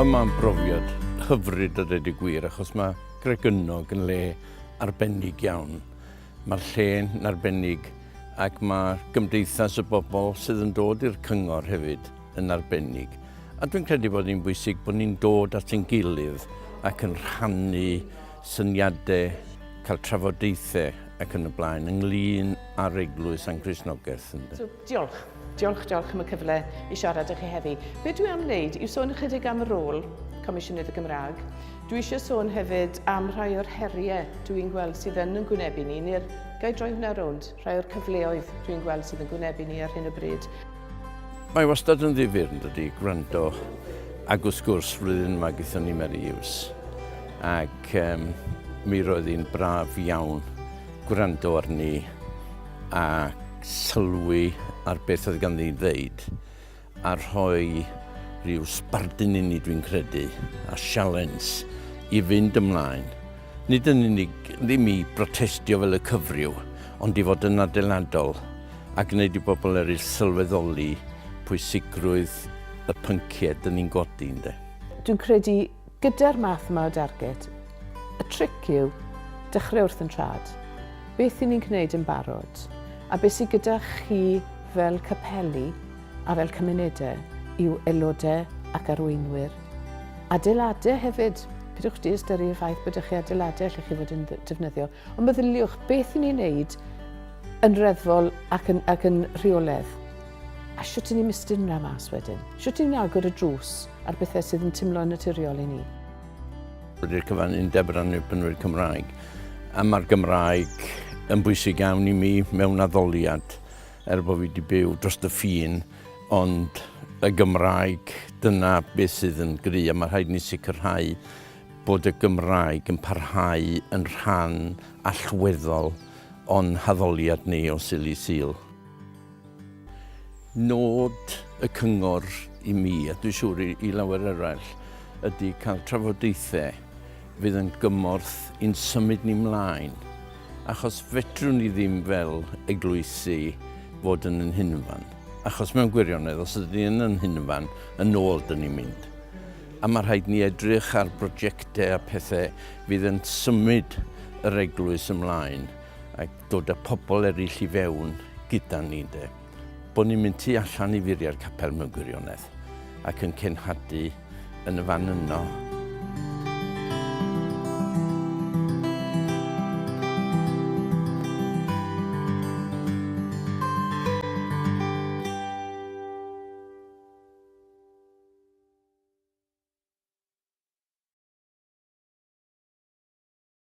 Wel, mae'n brofiad hyfryd a dweud y gwir, achos mae Gregynog yn le arbennig iawn. Mae'r lle'n arbennig ac mae gymdeithas y bobl sydd yn dod i'r cyngor hefyd yn arbennig. A dwi'n credu bod hi'n bwysig bod ni'n dod at ein gilydd ac yn rhannu syniadau, cael trafodaethau ac yn y blaen ynglyn â'r eglwys a'n Cristnogaeth. Ynde? So, diolch. Diolch, diolch am y cyfle i siarad â chi heddi. Be dwi am wneud yw sôn ychydig am rôl Comisiynydd y Gymraeg. Dwi eisiau sôn hefyd am rhai o'r heriau dwi'n gweld sydd yn yn gwynebu ni, neu'r, ga i droi hwnna rownd, rhai o'r cyfleoedd dwi'n gweld sydd yn gwynebu ni ar hyn o bryd. Mae wastad yn ddifyr, yn dydy, gwrando, ac wrth gwrs, flwyddyn yma gaethon ni Meri Huws, ac um, mi roedd hi'n braf iawn gwrando arni a sylwi ar beth oedd ganddi i ddeud a rhoi rhyw sbardun i ni, dwi'n credu, a sialens i fynd ymlaen. Nid yn unig, ddim i brotestio fel y cyfryw, ond i fod yn adeiladol a gwneud i bobl eraill sylweddoli pwysigrwydd y pynciau dyn ni'n godi, ynde. Dwi'n credu gyda'r math yma o darget, y tric yw dechrau wrth yn trad. Beth i ni'n gwneud yn barod, a beth sydd gyda chi fel capeli a fel cymunedau yw aelodau ac arweinwyr. Adeiladau hefyd. Pidwch di ystyru y ffaith bod chi adeiladau allech chi fod yn defnyddio. Ond meddyliwch beth i ni'n neud yn reddfol ac yn, ac yn rheoledd. A shwt i ni'n mistyn hwnna mas wedyn? Shwt i ni'n agor y drws ar bethau sydd yn teimlo'n naturiol i ni? Wedi'r cyfan, Undeb yr Annibynwyr Cymraeg. A mae'r Gymraeg yn bwysig iawn i mi mewn addoliad, er bod fi wedi byw dros y ffin, ond y Gymraeg, dyna beth sydd yn gry, a mae rhaid ni sicrhau bod y Gymraeg yn parhau yn rhan allweddol o'n haddoliad ni o Sul i Sul. Nod y cyngor i mi, a dwi'n siŵr i, i lawer eraill, ydy cael trafodaethau fydd yn gymorth i'n symud ni mlaen. Achos fedrwn ni ddim fel eglwysi fod yn yn hunfan. Achos mewn gwirionedd, os ydyn ni yn yn hunfan, yn ôl dyn ni'n mynd. A mae rhaid ni edrych ar brosiectau a pethau fydd yn symud yr eglwys ymlaen a dod â pobl eraill i fewn gyda ni, de. Bod ni'n mynd tu allan i furiau'r capel mewn gwirionedd ac yn cenhadu yn y fan yno.